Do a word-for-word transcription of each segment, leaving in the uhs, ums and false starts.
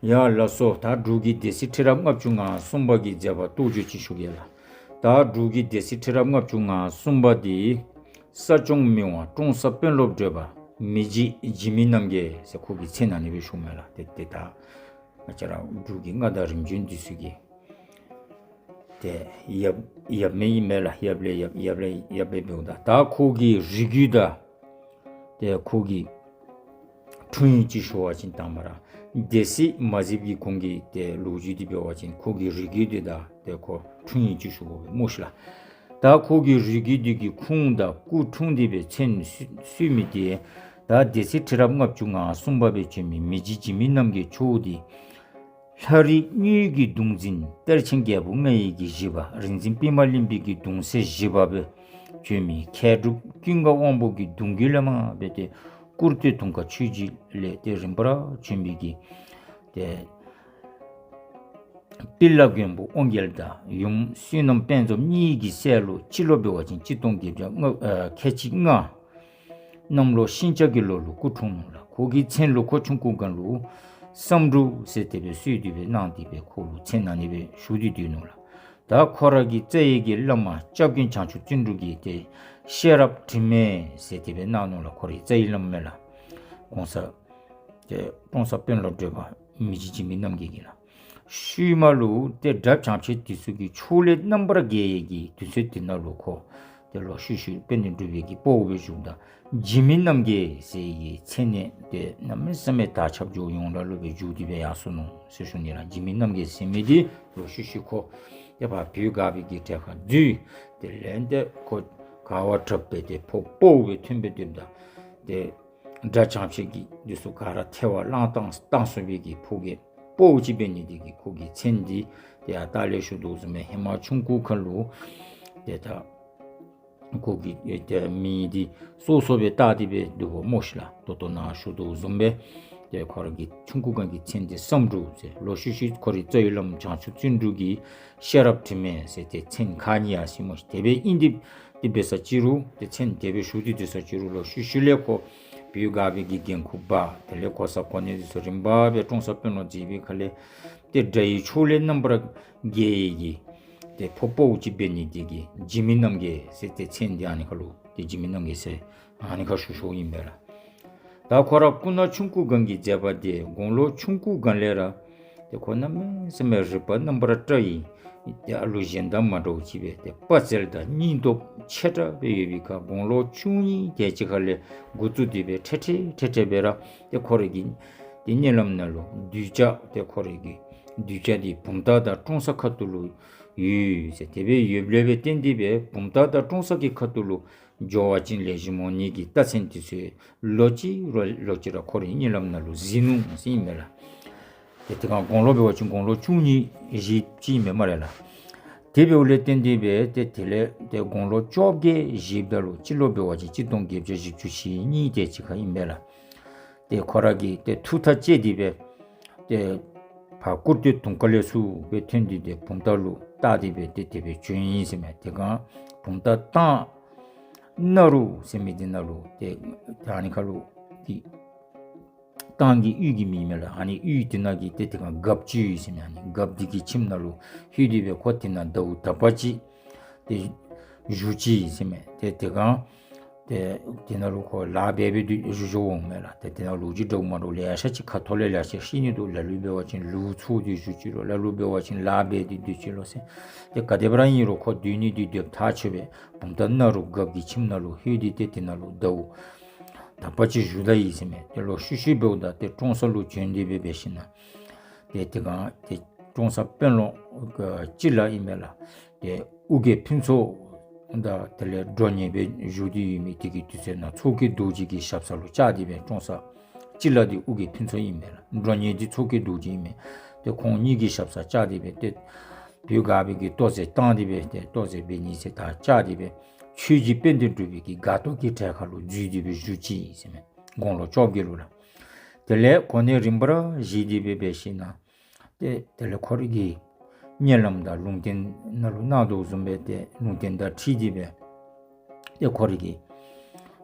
ཡ་ལགས་སོ། ད་འབྲུག་གི་སྡེ་སྲིད་ཁྲི་རབས་ལྔ་བཅུ་ང་གསུམ་པ་གི་མཛད་པ་རྟོགས་བརྗོད་ཅིག་ཞུ་གེ་ལགས། ད་འབྲུག་གི་སྡེ་སྲིད་ཁྲི་རབས་ལྔ་བཅུ་ང་གསུམ་པ་འདི་ས་སྐྱོང་མི་དབང་ཀྲོང་གསར་དཔོན་སློབ་བགྲེས་པ་མི་རྗེ་འཇིགས་མེད་རྣམ་རྒྱལ་ཟེར་ཁོ་གི་མཚན་ཨ་ནི་སྦེ་ཞུཝ་མས་ལགས། ཏེ་ཏེ་ད་ང་བཅས་ར་འབྲུག་གི་མངའ་བདག་རིམ་བྱོན་འདི་ཚུ་གིས་ཏེ་ཡབ་ཡབ་མེན་ཨིན་མས་ལགས། ཡབ་ལས་ཡབ་ཡབ་ལས་ཡབ་སྦེ་འབདཝ་ད་ད་ཁོ་གི་རིགས་རྒྱུད་དང་ཏེ་ཁོ་གི་འཁྲུངས་ཡུལ་ཅིག་ཞུ་བ་ཅིན་དང་པ་ར་སྡེ་སྲིད་མ་གཟིགས་ཀྱི་གོང་གི་ཏེ་ལོ་རྒྱུས་འདི་འབད་བ་ཅིན་ཁོ་གི་རིགས་རྒྱུད་འདི་དང་ཏེ་ཁོ་འཁྲུངས་ཡུལ་ཅིག་ཞུ་དགོ་པས་སྨོ་ཤི་ལགས། ད་ཁོ་གི་རིགས་རྒྱུད་འདི་གི་ཁུངས་དང་སྐུ་འཁྲུངས་འདི་སྦེ་མཚན་གསོལ་མི་འདི་ད་སྡེ་སྲིད་ཁྲི་རབས་ལྔ་བཅུ་ང་གསུམ་པ་སྦེ་བྱོན་མི་མི་རྗེ་འཇིགས་མེད་རྣམ་རྒྱལ་མཆོག་འདི་ལྷ་རིགས་དངོས་ཀྱི་གདུང་འཛིན་གཏེར་ཆེན་རྒྱལ་པོ་ལྔ་ཡི་གི་བཞི་པ་རིག་འཛིན་པདྨ་གླིང་པའི་གི་གདུང་སྲས་བཞི་པ་སྦེ་བྱོན་མི་མཁས་གྲུབ་ཀུན་དགའ་དབང་པོ་གི་གདུང་བརྒྱུད་ལས་མར་སྦེ་ཏེ་བཀུར་སྟོད་དུང་དཀར་ཆོས་རྗེ་ལས་ཏེ་རིམ་པ་ར་བྱོན་པའི་གི་ཏེ་སྤྱི་བླ་མགོན་པོ་དབང་རྒྱལ་དང་ཡུམ་བསོད་ནམས་དཔལ་འཛོམས་གཉིས་ཀྱི་སྲས་ལུ་སྤྱི་ལོ་འབད་བ་ཅིན་གཅིག་སྟོང་བརྒྱད་བརྒྱ་ལྔ་ཨ་ཁལ་གཅིག་ལྔ། གནམ་ལོ་ཤིང་བྱ་གི་ལོ་ལུ་སྐུ་འཁྲུངས་ནུག་ལགས། ཁོ་གི་མཚན་ལུ་ཁོ་ཆུང་ཀུ་སྒང་ལུ་བསམ་འགྲུབ་ཟེར་དེ་སྦེ་གསོལ་ཏེ་སྦེ་གནང་སྟེ་སྦེ་ཁོ་ལུ་མཚན་ཨ་ནི་སྦེ་ཞུ་སྟེ་སྡོད་ནུག་ལགས། ད་ཁོ་ར་གི་རྩ་བའི་གི་བླ་མ་སྐྱབས་མགོན་བྱང་ཆུབ་བརྩོན་འགྲུས་ཀྱིས་ཏེ་ཤེས་རབ་དྲི་མེད་ཟེར་དེ་སྦེ་གནང་ནུག་ལགས། ཁོ་རའི་རྩ་བའི་བླ་མ་མས་ལགས། གོང་ས་ཏེ་ཀྲོང་གསར་དཔོན་སློབ་བགྲེས་པ་མི་རྗེ་འཇིགས་མེད་རྣམ་རྒྱལ་གྱིས་ལགས། ཤུལ་མ་ལུ་ཏེ་དགྲ་བྱང་ཆེ་འདི་ཚུ་གིས་ཕྱོགས་ལས་རྣམ་པར་རྒྱལ་བའི་གི་དུས་ཚོད་འདི་ནང་ལུ་ཁོ་ཏེ་ལོག་ཤུལ་ཤུལ་དཔལ་ལྡན་འབྲུག་པའི་གི་དཔའ་བོ་སྦེ་བཞུགསཔ་ད་འཇིགས་མེད་རྣམ་རྒྱལ་ཟེར་བའི་གི་མཚན་གནས་འདི་གནམ་མེད་ས་མེད་དར་ཁྱབ་འགྱོ་ཡོངས་གྲགས་ལུ་སྦེ་འགྱོ་སྟེ་སྦེ་ཡར་སོ་ནུག་ཟེར་ཞུ་ནི་ལགས། འཇིགས་མེད་རྣམ་རྒྱལ་ཟེར་མི་འདི་ལོག་ཤུལ་ཤུལ་ཁོ་ཏེ་ཕར་བོད་སྒར་པའི་གི་གྲལ་ཁར་འཛུལ། དེ་ལས་ཏེ་ཁོ་ག་བ་དྲགཔ་སྦེ་ཏེ་ཕོ་དཔའ་བོ་སྦེ་ཐོན་སྦེ་སྡོདཔ་ད་ཏེ་དགྲ་བྱང་ཆེ་གི་འདི་ཚུ་ག་ར་ཐལ་བར་བརླག་བཏང་བཏང་སོང་བའི་གི་ཕོ་རྒྱས་དཔའ་བོ་ཅིག་འབད་ནི་འདི་གིས་ཁོ་གི་མཚན་འདི་ཏེ་ཡར་ལྟག་ལས་ཞུ་དོ་བཟུམ་སྦེ་ཧེ་མ་ཆུང་ཀུ་ཁ་ལུ་ཏེ་ད་ཁོ་གི་ཏེ་མིང་འདི་སོ་སོ་སྦེ་བཏགས་ཏེ་སྦེ་འདུག་པ་སྨོ་ཤི་ལགས། ད་ལྟོ་ནཱ་ཞུ་དོ་བཟུམ་སྦེ་ཏེ་ཁོ་ར་གི་ཆུང་ཀུ་སྒང་གི་མཚན་འདི་བསམ་འགྲུབ་ཟེར། ལོག་ཤུལ་ཤུལ་ཁོ་རའི་རྩ་བའི་བླམ་བྱང་ཆུབ་བརྩོན་འགྲུས་ཀྱིས་ཤེས་རབ་དྲི་མེད་ཟེར་ཏེ་མཚན་ཁ་ཉན་ཡར་སོ་ཡི་སྨོ་ཤི། དེ་སྦེ་ཨིན་ཏེ་དེ་འབད་ས་ཅིག་རུང་ཏེ་མཚན་དེ་སྦེ་ཞུ་སྟེ་སྡོད་ས་ཅིག་རུང་ལོག་ཤུལ་ཤུལ་ལས་ཁོ་བོད་སྒར་པའི་གི་འགན་ཁུར་འབག། དེ་ལས་གོ་ས་གོ་གནས་འདི་ཚུ་རིམ་པ་སྦེ་ཀྲོང་གསར་དཔོན་སློབ་མཛད་པའི་ཁ་ལས་ཏེ་དགྲ་ཡི་ཕྱོགས་ལས་རྣམ་པར་རྒྱལ་བའི་གི་ཏེ་ཕོ་དཔའ་བོ་ཅིག་འབད་ནི་འདི་གིས་འཇིགས་མེད་རྣམ་རྒྱལ་ཟེར་ཏེ་མཚན་འདི་ཨ་ནི་ཁ་ལུ་ཏེ་འཇིགས་མེད་རྣམ་རྒྱལ་ཟེར་ཨ་ནི་ཁ་ཞུ་ཞུཝ་ཨིན་པས་ལགས། ད་ཁོ་ར་སྐུ་ན་ཆུང་ཀུ་སྒང་གི་མཛད་པ་འདི་དགུང་ལོ་ཆུང་ཀུ་སྒང་ལས་ར་ཏེ་ཁོ་གནམ་མེད་ས་མེད་རིག་པ་རྣམ་པར་བཀྲ་ཡི། ཏེ་ཨ་ལུ་གཞན་དང་མ་འདྲཝ་ཅིག་སྦེ་ཏེ་དཔའ་རྩལ་དང་སྙིང་སྟོབས་ཆེ་དྲགས་སྦེ་ཡོད་པའི་ཁར་དགུང་ལོ་བཅུ་གཉིས་དེ་ཅིག་ཁ་ལས་འགོ་བཙུགས་ཏེ་སྦེ་ཁྲེ་ཁྲེ་ཁྲེ་ཁྲེ་སྦེ་ར་ཏེ་ཁོ་ར་གི་ཏེ་མནལ་ལམ་ནང་ལུ་གདུལ་བྱ་ཏེ་ཁོ་ར་གི་གདུལ་བྱ་འདི་བུམ་ཐང་དང་ཀྲོང་གསར་ཁ་ཐུག་ལུ་ཡོད་ཟེར། དེ་སྦེ་ཡོདཔ་ལས་སྦེ་བརྟེན་ཏེ་སྦེ་བུམ་ཐང་དང་ཀྲོང་གསར་གྱི་ཁ་ཐུག་ལུ་འགྱོ་བ་ཅིན་ལེགས་ཤོམ་འོང་ནི་གི་རྟགས་མཚན་འདི་ཚུ་ལོག་ཅི་ར་ལོག་ཅི་ར་ཁོ་རའི་མནལ་ལམ་ནང་ལུ་གཟིགས་ནུག་ཟེར་ཨིན་མས་ལགས། ཏེ་དེ་སྒང་དགུང་ལོ་འབད་བ་ཅིན་དགུང་ལོ་བཅུ་གཉིས་བཞེས་ཅི་ཨིན་མས་སྨ་རེ་ལགས། དེ་འབདཝ་ལས་བརྟེན་ཏེ་སྦེ་ཏེ་དེ་ལས་ཏེ་དགུང་ལོ་བཅོ་བརྒྱད་བཞེསཔ་ད་ལུ་སྤྱི་ལོ་འབད་བ་ཅིན་གཅིག་སྟོང་བརྒྱད་བརྒྱ་བཞི་བཅུ་ཞེ་གཉིས་དེ་ཅིག་ཁར་ཨིན་པས་ལགས། ཏེ་ཁོ་ར་གིས་ཏེ་ཐུགས་ཐག་བཅད་དེ་སྦེ་ཏེ་ཕར་བཀུར་སྟོད་དུང་དཀར་ལས་ཚུར་སྦེ་ཐོན་ཏེ་ཏེ་བུམ་ཐང་ལུ་བཏགས་ཏེ་སྦེ་ཏེ་དེ་སྦེ་བྱོན་ཡི་ཟེར་མས། དེ་སྒང་བུམ་ཐང་སྟང་ན་རུ་ཟེར་མི་འདི་ནང་ལུ་ཏེ་ད་ཨ་ནི་ཁ་ལུ་ཏེ་སྟང་གི་ཡུལ་གྱི་མིང་མས་ལགས། ཨ་ནི་ཡུལ་དེ་ནང་གི་ཏེ་དེ་སྒང་རྒཔོ་ཅིག་ཡོད་ཟེར་མས། ཨ་ནི་རྒཔོ་འདི་གི་ཁྱིམ་ནང་ལུ་ལྷོད་དེ་སྦེ་ཁོ་དེ་ནང་ཟླཝ་དག་པ་ཅིག་ཏེ་བཞུགས་ཅི་ཟེར་མས། ཏེ་དེ་སྒང་ཏེ་དེ་ནང་ལུ་ཁོ་ལཱ་འབད་འབད་དེ་བཞུགས་བཞུགསཔ་འོང་མས་ལགས། ཏེ་དེ་ནང་ལོ་རྒྱུས་འདྲཝ་མ་འདྲཝ་ལེ་ཤ་ཅིག་ཁ་ཐུག་ལས་ལེ་ཤ་ཅིག་ཤེས་ནི་འདུག། ལ་ལུ་འབད་བ་ཅིན་ལུག་འཚོ་སྟེ་བཞུགས་ཅི་ལོ། ལ་ལུ་འབད་བ་ཅིན་ལཱ་འབད་དེ་སྡོད་ཅི་ལོ་ཟེར། ཏེ་ག་དེ་སྦེ་ར་ཨིན་རུང་ཁོ་སྡོད་ནི་འདི་སྡོདཔ་ཐག་ཆོད་པས། བུམ་ཐང་ན་རུ་རྒཔོ་གི་ཁྱིམ་ནང་ལུ་ལྷོད་དེ་ཏེ་དེ་ནང་ལུ་ཟླཝ་དག་པ་ཅིག་བཞུགས་ད་ཡི་ཟེར་མས། ཏེ་ལོག་ཤུལ་ཤུལ་འབདཝ་ད་ཏེ་ཀྲོང་གསར་ལུ་བྱོན་ཏེ་སྦེ་འབད་ཞིནམ་ཏེ་དེ་སྒང་ཏེ་ཀྲོང་གསར་དཔོན་སློབ་སྤྱི་བླ་ཨིན་མས་ལགས། ཏེ་ཨོ་རྒྱན་ཕུན་ཚོགས་དང་དེ་ལས་མགྲོན་གཉེར་སྦེ་བཞུགས་ཏེ་ཡོད་མི་དེ་གི་དུས་ཚོད་ནང་མཚོ་སྐྱེས་རྡོ་རྗེ་གི་ཞབས་ས་ལུ་བཅར་ཏེ་སྦེ། ཀྲོང་གསར་སྤྱི་བླ་འདི་ཨོ་རྒྱན་ཕུན་ཚོགས་ཨིན་མས་ལགས། མགྲོན་གཉེར་འདི་མཚོ་སྐྱེས་རྡོ་རྗེ་ཨིན་མས། ཏེ་ཁོང་གཉིས་ཀྱི་ཞབས་སར་བཅར་ཏེ་སྦེ་ཏེ་བོད་སྒར་པའི་གི་ལྟོ་གཟན་བཏང་སྟེ་སྦེ་ཏེ་ལྟོ་གཟན་འབད་ནི་ཟེར་ད་བཅར་ཏེ་སྦེ་ཆོས་རྗེ་དཔལ་ལྡན་འབྲུག་པའི་གི་སྒར་ལྟོ་གི་གྲལ་ཁར་ལུ་འཛུལ་ཏེ་སྦེ་བཞུགས་ཅི་ཟེར་མས། དགུང་ལོ་བཅོ་བརྒྱད་ལུ་ལགས། དེ་ལས་གོ་གནས་རིམ་པ་ར་བཞེས་ཏེ་སྦེ་འབད་ཞིནམ་ཏེ་དེ་ལས་ཁོ་རའི་གི་མནལ་ལམ་དང་ལུང་བསྟན་ནང་ལུ་གནང་དོ་བཟུམ་སྦེ་ཏེ་ལུང་བསྟན་དང་འཁྲིལ་ཏེ་སྦེ་ཏེ་ཁོ་རའི་གི་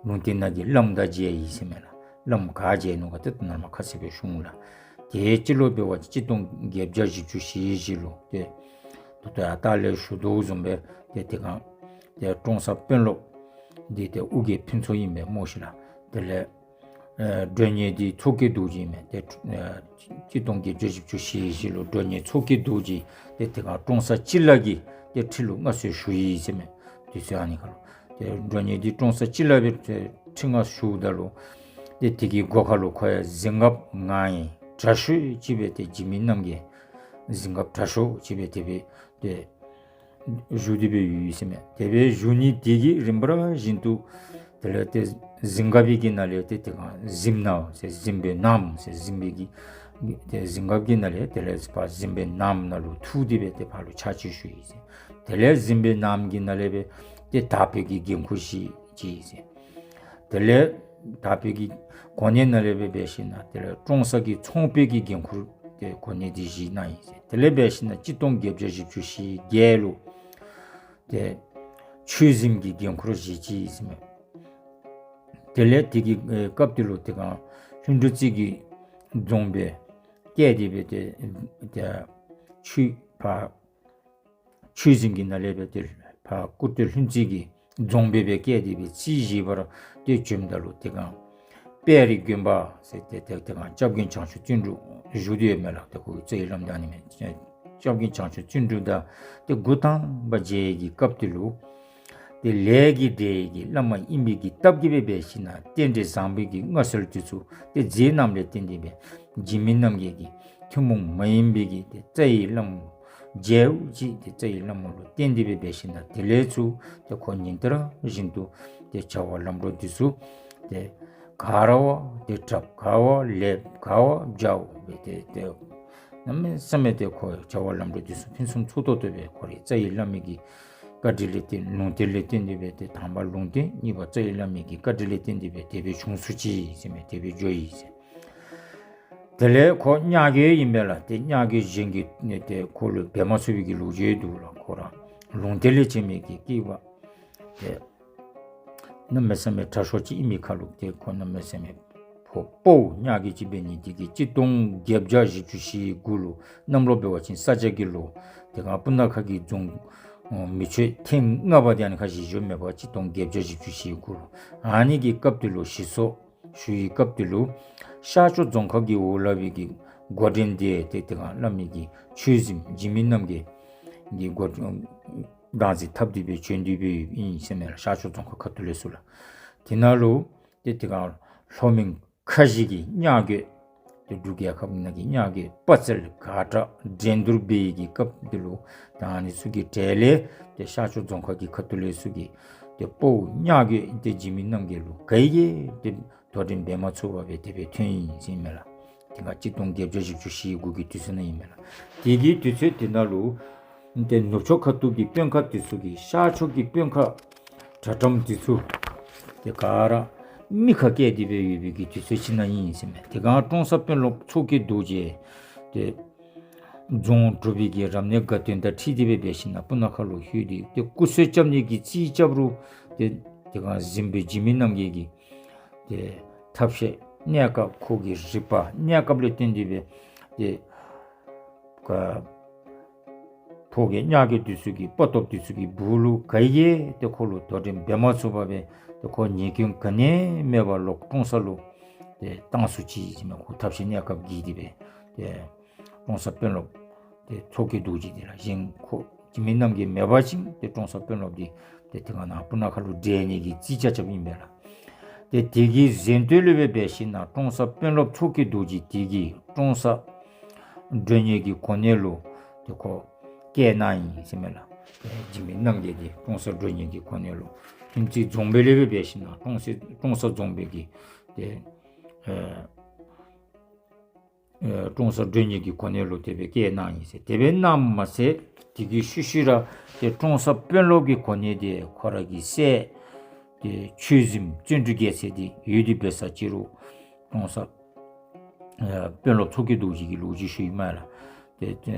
ལུང་བསྟན་ནང་གི་བླམ་དང་མཇལ་ཡི་ཟེར་མས་ལགས། བླམ་ག་མཇལ་ནུག་ག་ཏེ་ནཱ་མར་ཁ་གསལ་སྦེ་ཞུ་འོང་ལགས། དེའི་སྤྱི་ལོ་འབད་བ་ཅིན་གཅིག་སྟོང་བརྒྱད་བརྒྱ་བཞི་བཅུ་ཞེ་བཞི་ལུ་ཏེ་ད་ལྟོ་ཡར་ལྟག་ལས་ཞུ་དོ་བཟུམ་སྦེ་ཏེ་དེ་སྒང་ཏེ་ཀྲོང་གསར་དཔོན་སློབ་འདི་ཏེ་ཨོ་རྒྱན་ཕུན་ཚོགས་ཨིན་པས་སྨོ་ཤིག་ལགས། དེ་ལས་ཨེ་མགྲོན་གཉེར་འདི་མཚོ་སྐྱེས་རྡོ་རྗེ་ཨིན་མས། ཏེ་ཨེ་གཅིག་སྟོང་བརྒྱད་བརྒྱ་བཞི་བཅུ་ཞེ་བཞི་ལུ་མགྲོན་གཉེར་མཚོ་སྐྱེས་རྡོ་རྗེ་ཏེ་དེ་སྒང་ཀྲོང་གསར་སྤྱི་བླ་གི་ཏེ་ཁྲི་ལུ་མངའ་གསོལ་ཞུ་ཡི་ཟེར་མས། དུས་ཚོད་ཨ་ནི་ཁར་ལུ་ཏེ་མགྲོན་གཉེར་འདི་ཀྲོང་གསར་སྤྱི་བླ་སྦེ་ཏེ་ཁྲི་མངའ་ཞུཝ་ད་ལུ་ཏེ་དེ་གི་སྒོ་ཁར་ལུ་ཁོ་ཡང་གཟིམ་འགགཔ་ང་ཡི་དྲག་ཤོས་ཅིག་སྦེ་ཏེ་འཇིགས་མེད་རྣམ་རྒྱལ་གཟིམ་འགགཔ་དྲག་ཤོས་ཅིག་སྦེ་དེ་སྦེ་ཏེ་བཞུགས་ཏེ་སྦེ་ཡོད་ཟེར་མས། དེ་སྦེ་བཞུགས་ནི་དེ་གིས་རིམ་པ་བཞིན་དུ་དེ་ལས་ཏེ་གཟིམ་འགག་པའི་གི་ནང་ལས་ཏེ་དེ་སྒང་གཟིམ་ནང་ཟེར་གཟིམ་དཔོན་ནམ་ཟེར་གཟིམ་དཔོན་གྱི་ཏེ་གཟིམ་འགག་པའི་གི་ནང་ལས་དེ་ལས་ཕར་གཟིམ་དཔོན་ནམ་ནང་ལུ་ཐུག་སྟེ་སྦེ་ཏེ་ཕར་ལུ་ཕྱག་ཕྱིད་ཞུ་ཡི་ཟེར། དེ་ལས་གཟིམ་དཔོན་ནམ་གྱི་ནང་ལས་སྦེ་ཏེ་དར་སྤེལ་གྱི་འགན་ཁུར་བཞེས་ཅི་ཟེར། དེ་ལས་དར་སྤེལ་གྱི་གོ་གནས་ནང་ལས་སྦེ་འབད་ཞིན་ན་དེ་ལས་ཀྲོང་གསར་གྱི་ཚོང་དཔོན་གྱི་འགན་ཁུར་ཏེ་གོ་གནས་འདི་བཞེས་གནང་ཡི་ཟེར། དེ་ལས་འབད་ཞིན་ན་གཅིག་སྟོང་བརྒྱད་བརྒྱ་བཞི་བཅུ་ཞེ་བརྒྱད་ལུ་ཏེ་ཆོས་གཟིམ་གྱི་འགན་ཁུར་བཞེས་ཅི་ཟེར་མས། དེ་ལས་དེ་གི་ཨེ་སྐབས་དེ་ལུ་དེ་སྒང་ལྷུན་གྲུབ་རྩེ་གི་རྫོང་དཔོན་བཀལ་ཏེ་སྦེ་ཏེ་ཏེ་ཆོས་ཕར་ཆོས་གཟིམ་གྱི་ནང་ལས་སྦེ་ཏེ་ཕར་སྐུ་སྟོད་ལྷུན་རྩེ་གི་རྫོང་དཔོན་སྦེ་བཀལ་ཏེ་སྦེ་རྩིས་བཞེས་པར་ཏེ་བྱོནམ་ད་ལུ་དེ་སྒང་དཔལ་རི་དགོན་པ་ཟེར་ཏེ་དེ་དེ་སྒང་སྐྱབས་མགོན་བྱང་ཆུབ་བརྩོན་འགྲུས་བཞུགས་ཏེ་ཡོད་མས་ལགས། ཏེ་ཁོ་གི་རྩ་བའི་བླམ་འདི་ཨ་ནི་མས། སྐྱབས་མགོན་བྱང་ཆུབ་བརྩོན་འགྲུས་དང་ཏེ་འགོ་དང་པ་མཇལ་བའི་གི་སྐབས་དེ་ལུ་ཏེ་ལས་ཀྱི་གྲས་ཀྱི་བླ་མ་ཨིན་པའི་གི་སྟབས་ཀྱིས་སྦེ་འབད་ཞིན་ན་རྟེན་འབྲེལ་བཟང་པོའི་གི་མངའ་གསོལ་དེ་ཚུ་ཏེ་མཛད་གནངམ་ལས་བརྟེན་ཏེ་སྦེ་འཇིགས་མེད་རྣམ་རྒྱལ་གྱི་ཐུན་མོང་མ་ཡིན་པའི་གི་ཏེ་རྩ་བའི་བླམ་མཇལཝ་ཅིག་ཏེ་རྩ་བའི་བླམ་ལུ་བརྟེན་ཏེ་སྦེ་འབད་ཞིན་ན་དེ་ལས་ཚུར་ཏེ་ཁོ་ཉིན་ལྟར་བཞིན་དུ་ཏེ་བྱ་བ་ལམ་འགྲོ་འདི་ཚུ་ཏེ་ག་ར་བ་ཏེ་དྲགཔ་ག་བ་ལེགསཔ་ག་བ་བྱཝ་སྦེ་ཏེ་ཏེ་གནམ་མེད་ས་མེད་ཏེ་ཁོ་བྱ་བ་ལམ་འགྲོ་འདི་ཚུ་ཕུན་སུམ་ཚོགས་ཏོག་ཏོ་སྦེ་ཁོ་རའི་རྩ་བའི་བླ་མའི་གི་བཀའ་དྲིན་ལས་བརྟེན་ལུང་བསྟན་ལས་བརྟེན་ཏེ་སྦེ་ཏེ་དང་པ་ལུང་བསྟན་གཉིས་པ་རྩ་བའི་བླ་མའི་གི་བཀའ་དྲིན་ལས་བརྟེན་ཏེ་སྦེ་དེ་སྦེ་བྱུང་སོ་ཅི་ཟེར་མས། དེ་སྦེ་འགྱོ་ཡི་ཟེར། དེ་ལས་ཁོ་གཉའ་རྒོད་ཨིན་པས་ལགས། ཏེ་གཉའ་རྒོད་གཞན་གྱིས་ཏེ་ཁོ་ལུ་འབད་མ་ཚུགས་པའི་གི་ལོ་རྒྱུས་འདུག་ལགས། ཁོ་ར་ལུང་བསྟན་ལས་བྱོན་མི་གི་སྐྱེས་པ་ཏེ་གནམ་མེད་ས་མེད་དྲག་ཤོས་ཅིག་ཨིན་མི་ཁར་ལུ་ཏེ་ཁོ་གནམ་མེད་ས་མེད་ཕོ་དཔའ་བོ་གཉའ་རྒོད་ཅིག་འབད་ནི་དེ་གིས་གཅིག་སྟོང་བརྒྱད་བརྒྱ་བཞི་བཅུ་ཞེ་དགུ་ལུ་གནམ་ལོ་འབད་བ་ཅིན་ས་བྱ་གི་ལོ་དེ་སྒང་སྤུ་ན་ཁ་གི་རྫོང་མེ་མཆོད་ཐེངས་ལྔ་པ་དེ་ཨ་ནི་ཁར་བཞེས་བཞེསཔ་མས་པ། གཅིག་སྟོང་བརྒྱད་བརྒྱ་བཞི་བཅུ་ཞེ་དགུ་ལུ་ཨ་ནི་གི་སྐབས་དེ་ལུ་ཞིག་གསོ་ཞུ་བའི་སྐབས་དེ་ལུ་ཤར་ཕྱོགས་རྫོང་ཁག་གི་འོག་ལུ་སྦེ་གི་འགོ་འདྲེན་འདི་ཏེ་དེ་སྒང་བླ་མའི་གི་ཆོས་གཟིམ་འཇིགས་མེད་རྣམ་རྒྱལ་གྱི་འགོ་བདག་འཛིན་འཐབ་སྟེ་སྦེ་བྱོན་ཏེ་སྦེ་ཨིན་ཟེར་མས་ལགས། ཤར་ཕྱོགས་རྫོང་ཁག་ཁ་ཐུག་ལས་ཚུར་ལགས། དེ་ནང་ལུ་ཏེ་དེ་སྒང་ལྷོ་མོན་ཁ་བཞི་གི་གཉའ་རྒོད་ཏེ་འབྲུག་རྒྱལ་ཁབ་ནང་གི་གཉའ་རྒོད་དཔའ་རྩལ་ག་དྲག་འགྲན་བསྡུར་འབད་བའི་གི་སྐབས་དེ་ལུ་ད་ཨ་ནི་ཚུ་གི་གྲས་ལས་ཏེ་ཤར་ཕྱོགས་རྫོང་ཁག་གི་ཁ་ཐུག་ལས་ཚུ་གི་ཏེ་དཔའ་བོ་གཉའ་རྒོད་ཏེ་འཇིགས་མེད་རྣམ་རྒྱལ་ལུ་ག་གིས་ཏེ་དོ་འགྲན་འབད་མ་ཚུགས་པར་སྦེ་དེ་སྦེ་ཐོན་ཡི་ཟེར་མས་ལགས། དེ་སྒང་གཅིག་སྟོང་བརྒྱད་བརྒྱ་བཞི་བཅུ་ཞེ་དགུ་གི་དུས་ཚོད་ནང་ཨིན་མས་ལགས། དེ་གི་དུས་ཚོད་དེ་ནང་ལུ་ཏེ་ནུབ་ཕྱོགས་ཁ་ཐུག་གི་དཔོན་ཁག་དེ་ཚུ་གིས་ཤར་ཕྱོགས་ཀྱི་དཔོན་ཁག་དྲག་དྲགམ་དེ་ཚུ་ཏེ་ག་ར་མི་ཁ་བཀལ་ཏེ་སྦེ་ཡོད་པའི་གི་དུས་ཚོད་ཅིག་ནང་ཨིན་ཟེར་མས། དེ་སྒང་ཀྲོང་གསར་དཔོན་སློབ་མཚོ་སྐྱེས་རྡོ་རྗེ་ཏེ་རྫོང་སྒྲུབ་པའི་གི་རབ་གནས་དགའ་སྟོན་དང་འཁྲིལ་ཏེ་སྦེ་འབད་ཞིན་ན་སྤུ་ན་ཁ་ལུ་ལྷོད་དེ་ཏེ་སྐུ་གསོལ་རྐྱབ་ནི་གི་རྩིས་རྐྱབ་རུང་ཏེ་དེ་སྒང་གཟིམ་དཔོན་འཇིགས་མེད་རྣམ་རྒྱལ་གྱིས་ཏེ་ཐབས་ཤེས་གནས་སྐབས་ཁོ་གི་རིག་པ་གནས་སྐབས་ལས་བརྟེན་ཏེ་སྦེ་ཏེ་ག་ཕོ་རྒོད་གཉའ་རྒོད་དེ་ཚུ་གི་དཔའ་སྟོབས་དེ་ཚུ་གི་སྦུག་ལུ་ག་གིས་ཏེ་ཁོ་ལུ་དོ་འགྲན་འབད་མ་ཚུགས་པར་སྦེ་ཏེ་ཁོ་ཉེས་སྐྱོན་ག་ནི་མེད་པར་ལོག་ཀྲོང་གསར་ལུ་ཏེ་བཏང་སོ་ཅི་ཟེར་མས། ཁོ་ཐབས་ཤེས་གནས་སྐབས་བགྱིས་ཏེ་སྦེ་ཏེ་ཀྲོང་གསར་དཔོན་སློབ་ཏེ་མཚོ་སྐྱེས་རྡོ་རྗེ་འདི་ལགས། གཞན་ཁོ་འཇིགས་མེད་རྣམ་རྒྱལ་མེད་པ་ཅིན་ཏེ་ཀྲོང་གསར་དཔོན་སློབ་འདི་ཏེ་དེ་སྒང་ནཱ་སྤུ་ན་ཁ་ལུ་བསྒྲལ་ནི་གི་རྩིས་རྐྱབ་རྐྱབ་ཨིན་པས་ལགས། ཏེ་དེ་གི་གཟེངས་བསྟོད་ལུ་སྦེ་འབད་ཞིན་ན་ཀྲོང་གསར་དཔོན་སློབ་མཚོ་སྐྱེས་རྡོ་རྗེ་འདི་གིས་ཀྲོང་གསར་མགྲོན་གཉེར་གྱི་གོ་གནས་ལུ་ཏེ་ཁོ་བསྐོས་གནང་ཡི་ཟེར་མས་ལགས། ཏེ་འཇིགས་མེད་རྣམ་རྒྱལ་འདི་ཀྲོང་གསར་མགྲོན་གཉེར་གྱི་གོ་གནས་ལུ་ལྷུན་རྩེ་རྫོང་དཔོན་ལས་སྦེ་འབད་ཞིན་ན་ཀྲོང་གསར་ཀྲོང་གསར་རྫོང་དཔོན་གྱི་ཏེ་ཨེ་ཨེ་ཀྲོང་གསར་མགྲོན་གཉེར་གྱི་གོ་གནས་ལུ་དེ་སྦེ་བསྐོས་གནང་ཡི་ཟེར། དེ་སྦེ་གནངམ་མ་ཚད་དེ་གི་ཤུལ་ཤུལ་ར་ཏེ་ཀྲོང་གསར་དཔོན་སློབ་ཀྱི་གོ་གནས་འདི་ཁོ་ར་གི་སྲས་ཏེ་ཆོས་གཟིམ་བརྩོན་འགྲུས་རྒྱལ་མཚན་འདི་ཡོད་དེ་འབད་ས་ཅིག་རུང་ཀྲོང་གསར་ཨེ་དཔོན་སློབ་མཚོ་སྐྱེས་རྡོ་རྗེ་གི་ལོ་རྒྱུས་ཞུ་ཡི་མས་ལགས། ཏེ་ཏེ་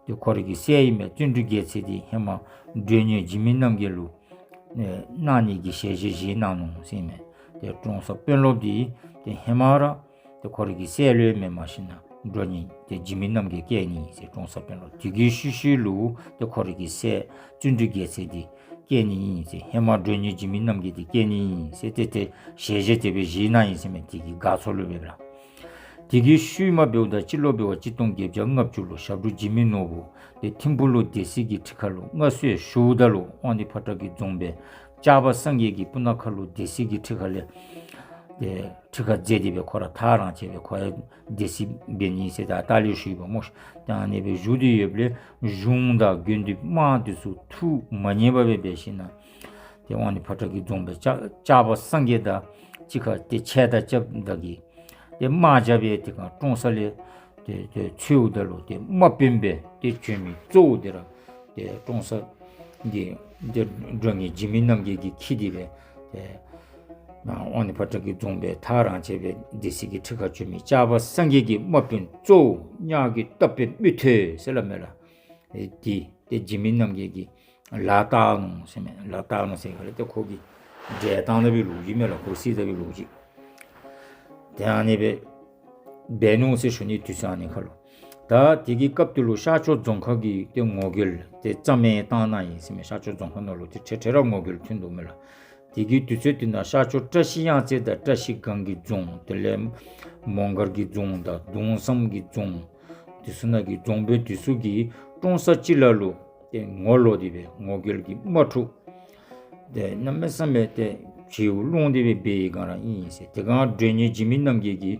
ཏེ་ཁོ་ར་གི་སྲས་ཨིན་མས། བརྩོན་འགྲུས་རྒྱལ་མཚན་འདི་ཧེ་མ་མགྲོན་གཉེར་འཇིགས་མེད་རྣམ་རྒྱལ་ལུ་ཨེ་གནང་ནི་གི་ཞལ་བཞེས་བཞེས་གནང་ནུག་ཟེར་ཨིན་མས། ཏེ་ཀྲོང་གསར་དཔོན་སློབ་འདི་ཏེ་ཧེ་མ་ར་ཏེ་ཁོ་ར་གི་སྲས་ལུ་མེན་མ་ཤེས་ན་ མགྲོན་གཉེར་ཏེ་འཇིགས་མེད་རྣམ་རྒྱལ་བསྐྱལ་ནི་ཨིན་ཟེར། ཀྲོང་གསར་དཔོན་སློབ་དེ་གི་ཤུལ་ཤུལ་ལུ་ཏེ་ཁོ་རའི་གི་སྲས་བརྩོན་འགྲུས་རྒྱལ་མཚན་འདི་བསྐྱལ་ནི་ཨིན་ཟེར། ཧེ་མ་མགྲོན་གཉེར་འཇིགས་མེད་རྣམ་རྒྱལ་འདི་བསྐྱལ་ནི་ཨིན་ཟེར་ཏེ་ཏེ་ཞལ་བཞེས་ཏེ་སྦེ་བཞེས་གནང་ཡི་ཟེར་མས། དེ་གི་དགའ་ཚོར་ལུ་སྦེ་ར། དེ་གི་ཤུལ་མ་འབདཝ་ད་སྤྱི་ལོ་འབད་བ་གཅིག་སྟོང་བརྒྱད་བརྒྱ་ལྔ་བཅུ་ལུ་ཞབས་དྲུང་འཇིགས་མེད་ནོར་བུ་ཏེ་ཐིམ་ཕུག་ལུ་སྡེ་སྲིད་ཀྱི་ཁྲི་ཁར་ལུ་མངའ་གསོལ་ཞུཝ་ད་ལུ་དབང་འདུས་ཕོ་བྲང་གི་རྫོང་དཔོན་ལྕགས་པ་སངས་རྒྱས་ཀྱིས་སྤུ་ན་ཁ་ལུ་སྡེ་སྲིད་ཀྱི་ཁྲི་ཁར་ལས་ཏེ་ཁྲི་ཁར་འཛེགས་ཏེ་སྦེ་ཁོ་ར་ཐག་རང་བཅད་སྦེ་ཁོ་ཡང་སྡེ་སྲིད་འབད་ནི་ཟེར་ད་ལྟ་ལས་ཞུ་ཡི་པ་སྨོ་ཤིག། ཏེ་ཨ་ནི་སྦེ་བཞུགས་ཏེ་ཡོདཔ་ལས་གཞུང་དང་དགེ་འདུན་དམངས་འདི་ཚུ་ཐུགས་མ་མཉེས་པར་སྦེ་འབད་ཞིནམ་ཏེ་དབང་འདུས་ཕོ་བྲང་གི་རྫོང་དཔོན་ལྕགས་ལྕགས་པ་སངས་རྒྱས་དང་གཅིག་ཁར་ཏེ་ཆད་ད་རྐྱབ་ད་གི་ཏེ་དམག་རྐྱབ་སྦེ་དེ་ཁར་ཀྲོང་གསར་ལས་ཏེ་ཏེ་འཚོལཝ་ད་ལུ་ཏེ་དམག་དཔོན་སྦེ་ཏེ་བྱོན་མི་གཙོ་བོ་དེ་ར་ཏེ་ཀྲོང་གསར་གྱི་ཏེ་མགྲོན་གཉེར་འཇིགས་མེད་རྣམ་རྒྱལ་གྱིས་འཁྱིད་དེ་སྦེ་ཏེ་དབང་འདུས་ཕོ་བྲང་གི་རྫོང་དཔོན་ཐག་རང་བཅད་སྦེ་སྡེ་སྲིད་ཀྱི་ཁྲི་ཁར་བྱོན་མི་ལྕགས་པ་སངས་རྒྱས་ཀྱི་དམག་དཔོན་གཙོ་བོ་གཉགས་ཀྱི་རྟ་དཔོན་མུ་ཐུད་ཟེར་སླབ་མས་ལགས། ཨེ་དེ་ཏེ་འཇིགས་མེད་རྣམ་རྒྱལ་གྱིས་ལག་བསྟར་ནུག་ཟེར་མས། ལག་བསྟར་ནུག་ཟེར་ག་ལས་ཏེ་ཁོ་གིས་འབྲལ་བཏང་ནི་སྦེ་ལོ་རྒྱུས་མས་ལགས། ཁོ་བསད་ད་སྦེ་ལོ་རྒྱུས། ཏེ་ཨ་ནི་སྦེ་འབད་ནུག་ཟེར་ཞུ་ནི། དུས་ཚོད་ཨ་ནི་ཁར་ལུ་ད་དེ་གི་སྐབས་དེ་ལུ་ཤར་ཕྱོགས་རྫོང་ཁག་གི་ཏེ་ངོ་རྒོལ་ཏེ་རྩ་མེད་བཏང་གནང་ཡི་ཟེར་མས། ཤར་ཕྱོགས་རྫོང་ཁག་ནང་ལུ་ཏེ་ཁྲེ་ཁྲེ་ར་ངོ་རྒོལ་ཐོན་དོ་མས་ལགས། དེ་གི་དུས་ཚོད་དེ་ནང་ཤར་ཕྱོགས་བཀྲ་ཤིས་གཡང་རྩེ་དང་བཀྲ་ཤིས་སྒང་གི་རྫོང་དེ་ལས་མོང་སྒར་གྱི་རྫོང་དང་གདུང་བསམ་གྱི་རྫོང་དེ་ཚུ་ནང་གི་རྫོང་དཔོན་དེ་ཚུ་གིས་ཀྲོང་གསར་སྤྱི་བླ་ལུ་ཏེ་ངོ་ལོག་སྟེ་སྦེ་ངོ་རྒོལ་གྱི་དམག་འཁྲུག་ཏེ་གནམ་མེད་ས་མེད་ཏེ་བྱེའུ་སློང་སྟེ་སྦེ་འབད་བའི་སྒང་ར་ཨིན་ཟེར། དེ་སྒང་མགྲོན་གཉེར་འཇིགས་མེད་རྣམ་རྒྱལ་གྱིས་